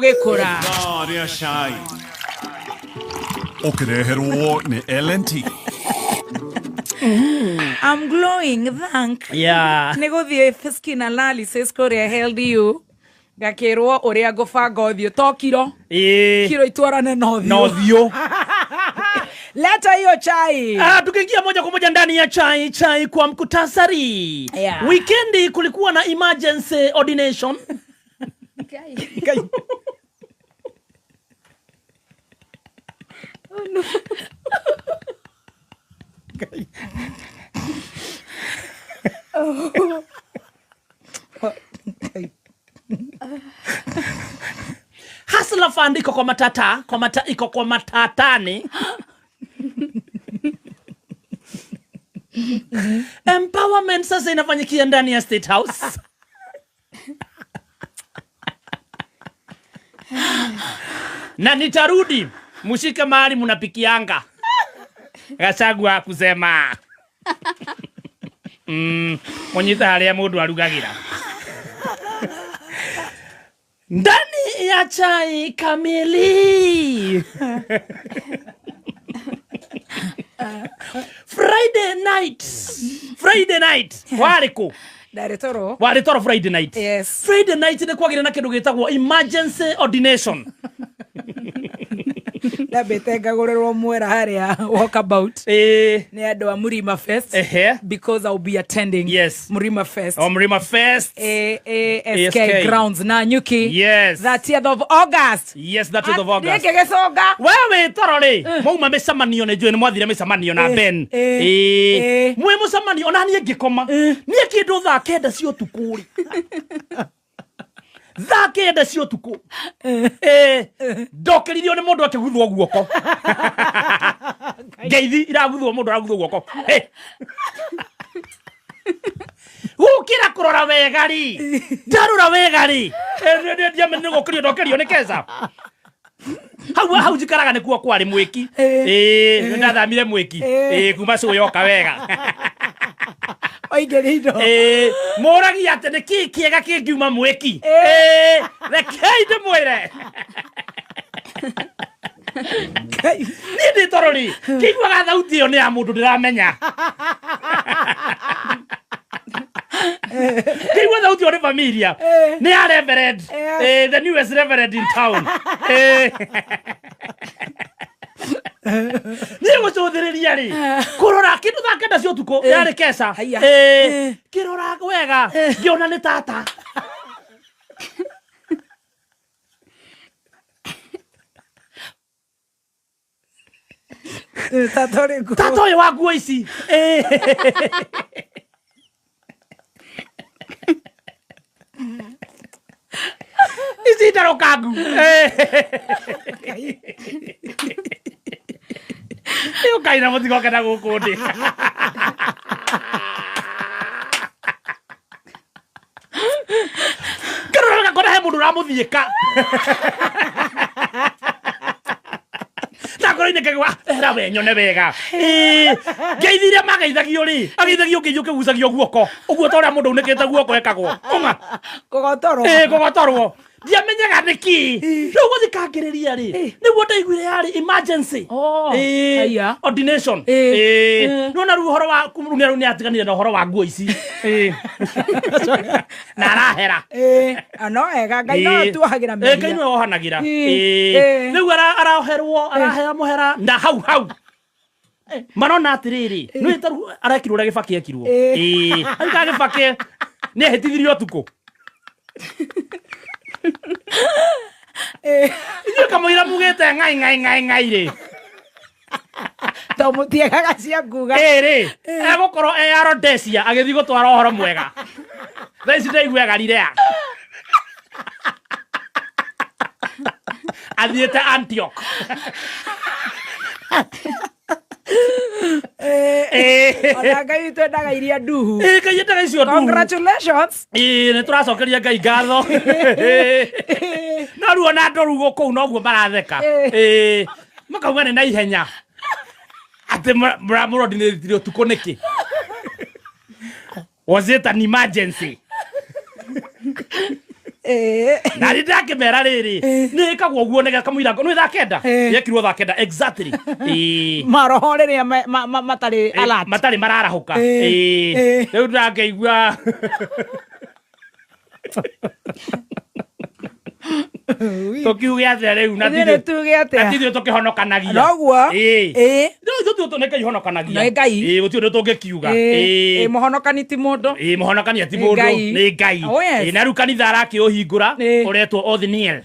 Mũgĩkũra. Ithaa rĩa cai ũkĩreherwo nĩ LNT. I'm glowing, thank. Yeah. Nĩ gũthiĩ skin analysis kũrĩa LDU ngakĩrwo ũrĩa ngũbanga ũthiũ to kiro Ĩĩ. kiro itwarane na ũthiũ. Na ũthiũ. Leta hiyo chai. Ah, tukiingia moja kwa moja ndani ya chai chai kwa mkutasari. Yeah. Wikendi kulikuwa na emergency ordination. Ngai. Hustler Fund iko kwa matata, kwa mata, iko kwa matatani. Empowerment sasa inafanyikia ndani ya State House. Na nitarudi mushike mahali munapikianga. Gachagua kusema munyite haria mundu arugagira ndani ya chai kamili. Friday night, Friday night warĩ kũ? Ndarĩ toro. Warĩ toro Friday night. Yes. Friday night nĩ kwagĩire na kĩndũ gĩtagwo emergency ordination. Ndambĩte ngagũrĩrwo mwera harĩa walkabout Ĩĩ. nĩ andũ a Murima Fest. Ehe. Because I'll be attending Yes. Murima Fest. O Murima Fest. AASK ASK. grounds Nanyuki. Yes. 30th of August. Yes, 30th of August. Niĩ ngĩgĩcũnga. We wĩ toro rĩ, mwauma mĩcemanio nĩ njũĩ nĩ mwathire mĩcemanio na Ben. Ĩĩ. Mwĩ mũcemanio ona niĩ ngĩkoma. Niĩ kĩndũ thaa kenda cia ũtukũ rĩ. Thaa kenda cia ũtukũ. Ĩĩ. Ndokĩririo nĩ mũndũ akĩguthwo guoko. Ngeithi iraguthwo mũndũ araguthwo guoko. Hey. Gũkĩra kũrora wega rĩ. Ndarora wega rĩ. Ndiamenye nĩ gũkĩrio ndokĩrio nĩ keca. Hau hau njikaraga nĩkuo kwarĩ mwĩki. Ĩĩ, ndathamire mwĩki. Ĩĩ, kuma cũyoka wega. Waingĩria indo. Ĩĩ, mũragia atĩ nĩ kĩĩ kĩega kĩngiuma mwĩki. Ĩĩ, rekei ndĩmwĩre. Ngai. Niĩ ndĩ toro rĩ, kĩiguaga thauti ĩyo nĩ ya mũndũ ndĩramenya. Kĩigua thauti ĩyo nĩ familia. Nĩ ya reverend. Ĩĩ, the newest reverend in town. Ĩĩ. Niĩ gũcũthĩrĩria rĩ, kũrora kĩndũ thaa kenda cia ũtukũ yarĩ keca. Haiya. Ĩĩ, kĩrora wega ngĩona nĩ tata. Tata ũrĩkũ? Tata ũyũ wa nguo ici. Ĩĩ. Ici ndarũkangu. Ĩĩ. Ũkai na mũtigoke na gũkũ ndĩ. Kĩrora gakora he mũndũ ũramũthiĩka. Na ngoro-inĩ ngaigua, "Ah, era we nyone wega. Ĩĩ, ngeithi iria mageithagio rĩ, ageithagio ngeithi ũkĩgucagio guoko. Ũguo ta ũrĩa mũndũ aunĩkĩte guoko ekagwo. Ũng'a. Kũgotorwo. Ĩĩ, kũgotorwo. Ndiamenyaga nĩkĩ. Rĩu gũthikangĩrĩria rĩ, nĩguo ndaiguire yarĩ emergency. Oh, Ĩĩ, haiya. ordination. Ĩĩ. Ĩĩ. Ĩĩ. Nĩwona rĩu ũhoro wa rĩu nĩ rĩu nĩatiganire na ũhoro wa nguo ici. Ĩĩ. Na arahera. Ĩĩ. Ah, no wega Ngai no Ĩĩ. tuohagĩra Ĩĩ, Ngai mehia. nĩwe wohanagĩra. Ĩĩ. Ĩĩ. Ĩĩ. Rĩu araoherwo, araheo mũhera na hau hau. Marona atĩrĩrĩ, nĩ ta rĩu arekirwo ũrĩa Gĩbakĩ ekirwo. Ĩĩ. Ĩĩ. Rĩu ka Gĩbakĩ nĩ ehĩtithirio ũtukũ. Ĩĩ. Inyuĩ kamũira mugĩte ngai ngai ngai ngai rĩ. To mũtiegaga cia nguga. Ĩĩ rĩ, egũkorwo e ya Rhodesia agĩthiĩ gũtwara ũhoro mwega. Thaa ici ndaigua e Galilea. Athiĩte Antioch. Ĩĩ. Ona Ngai witũ endaga iria nduhu. Ĩĩ, Ngai endaga icio nduhu. Congratulations. Ĩĩ, nĩ tũracokeria Ngai ngatho. No rĩu ona andũ rĩu kũu noguo maratheka. Ĩĩ, makauga nĩ na ihenya. Atĩ mũrondinĩtire ũtukũ nĩkĩ? Was it an emergency? Na rĩ ndakĩmera rĩrĩ nĩ ĩkagwo ũguo nĩ kamũira nĩ thaa kenda yekirwo thaa kenda exactly. Maroho rĩrĩa matarĩ alert, matarĩ mararahũka. Rĩu ndakĩigua tũkiuge atĩa rĩu na tithuĩ tũkĩhonokanagia noguo. Rĩu ithuĩ nĩ Ngai ũhonokanagia. Nĩ Ngai. Gũtirĩ ũndũ tũngĩkiuga. Mũhonokani ti mũndũ. Mũhonokania ti mũndũ, nĩ Ngai. Na rĩu kanitha arakĩũhingũra ũretwo Othniel.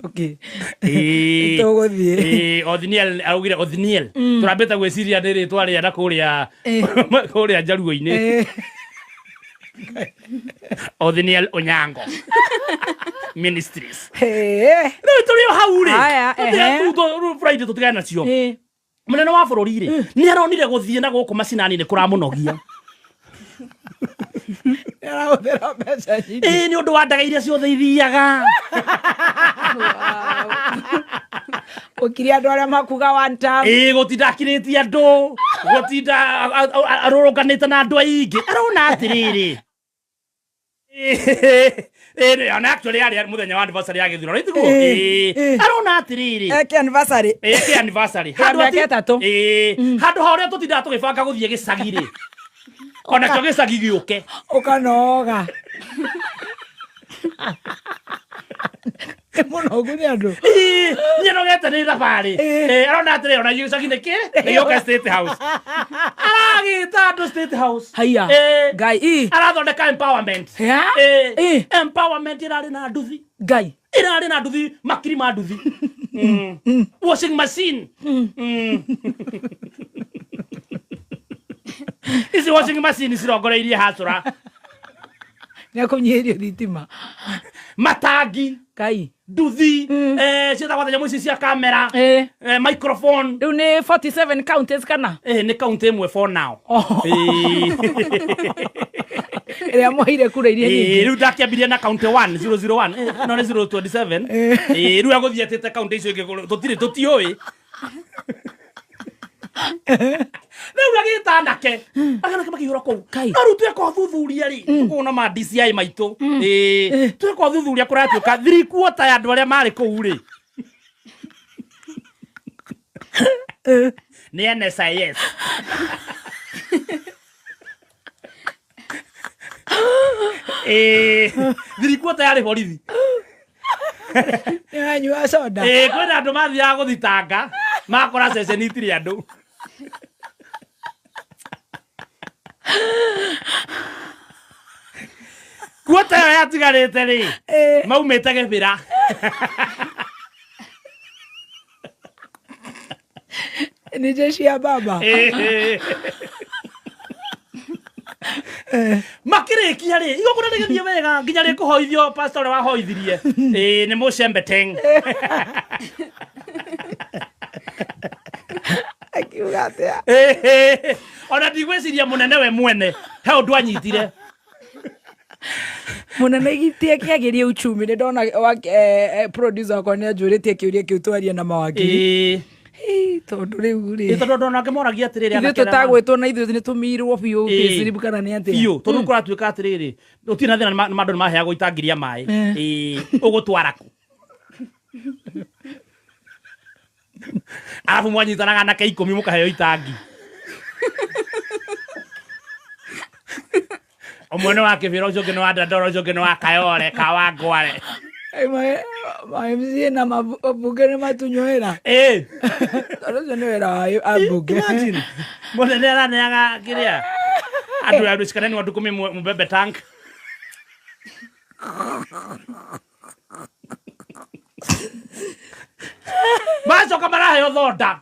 Okay. Tũgũthiĩ. Othniel augire Othniel. Tũrambĩte gwĩciria nĩ rĩtwa rĩa na kũrĩa kũrĩa Njaruo-inĩ. Othniel Onyango Ministries. Rĩu tũrĩ o hau rĩ. Friday tũtigane nacio. Mũnene wa bũrũri rĩ nĩ aronire gũthiĩ na gũkũ macinani nĩ kũramũnogia. Nĩarahũthĩra mbeca nyingĩ. Nĩ ũndũ wa ndaga iria ciothe ithiaga. Gũkiria andũ arĩa makuga one time. Gũtinda akirĩtie andũ, gũtinda arũrũnganĩte na andũ aingĩ. Arona atĩrĩrĩ. Ona actually arĩ mũthenya wa anniversary ya gĩthurano itiguo. Arona atĩrĩrĩ. Eke anniversary. Eke anniversary. Mĩaka ĩtatũ. Handũ ha ũrĩa tũtindaga tũgĩbanga gũthiĩ gĩcagi rĩ. Ona kĩo gĩcagi gĩũke. Ũkanoga. Nĩ mũnogu nĩ andũ. Nĩnogete nĩ thabarĩ. Arona atĩrĩ ona gĩcagi nĩ kĩ? Nĩ gĩũke State House. Aragĩta andũ State House. Haiya. Ngai. Arathondeka empowerment. Empowerment ĩrarĩ na nduthi. Ngai. Ĩrarĩ na nduthi, makiri ma nduthi. Washing machine. Ici washing machine cirongoreirie hacũra. Nĩekũnyihĩrio thitima. Matangi. Ngai. Nduthi. Ciĩtagwo nyamũ ici cia kamera. Microphone. Rĩu nĩ 47 counties kana? Nĩ county ĩmwe for now. Ĩrĩa mwaire kura iria nyingĩ. Rĩu ndakĩambirie na county 1 001. No nĩ 027. Rĩu agũthiĩ atĩte county icio ingĩ tũtirĩ tũtiũĩ. Rĩu agĩta anake. Anake makĩihũra kũu. No rĩu tweka ũthuthuria rĩ, tũkona ma DCI maitũ. Tweka ũthuthuria kũratuĩka 3/4 ya andũ arĩa marĩ kũu rĩ. Nĩ NSIS. 3/4 yarĩ borithi. Nĩwanyua soda. Kwĩna andũ mathiaga gũthitanga makora ceceni itirĩ andũ. Kuota ĩyo yatigarĩte rĩ, maumĩte gĩbĩra. Nĩ jeshi ya baba. Makĩrĩkia rĩ, igongona rĩgĩthiĩ wega nginya rĩkũhoithio pastor ũrĩa wahoithirie. Nĩ Mũcembe Teng. Akiuga atĩa? Ona ndigwĩciria mũnene we mwene he ũndũ anyitire. Mũnene gitie kĩagĩrie uchumi nĩ ndona producer wakwa nĩ anjũrĩtie kĩũria kĩu twarie na mawakiri. Tondũ rĩu rĩ. Tondũ andũ onake moragia atĩrĩrĩ ithuĩ tũtagwĩtwo na ithuĩ nĩ tũmirwo biũ payslip kana nĩ atĩa? Biũ tondũ kũratuĩka atĩrĩrĩ gũtirĩ na thĩna nĩ andũ nĩ maheagwo itangi rĩa maĩ. Ũgũtwara kũ? Arabu mwanyitanaga anake 10 mũkaheo itangi. Ũmwe nĩ wa Kĩbĩra, ũcio ũngĩ nĩ wa Dandora, ũcio ũngĩ nĩ wa Kayole, ka wa Ngware. Ma MCA na mabunge nĩ matunyoera. Tondũ ũcio nĩ wĩra wa ambunge. Imagine. Mũnene araneaga kĩrĩa. Andũ ya cikaneni watu 10 mũbebe tank. Macoka maraheo thonda.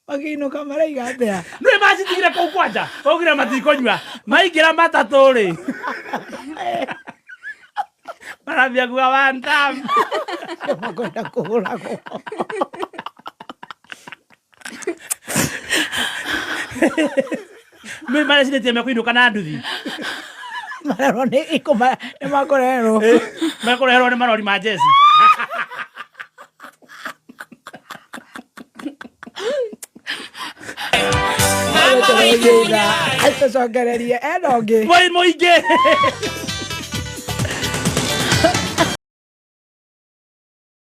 Makĩinũka maraiga atĩa? Nĩ macitigire kũu kwanja. Maugire matikũnyua. Maingĩra matatũ rĩ. Marathiĩ kuga one time. Makwenda kũhũragwo. Nĩ marecirĩtie mekũinũka na nduthi. Marerwo nĩ ikũma nĩ makũreherwo. Mekũreherwo nĩ marori ma jeci. Ngĩra tũcokererie ena ũngĩ. Mũingĩ.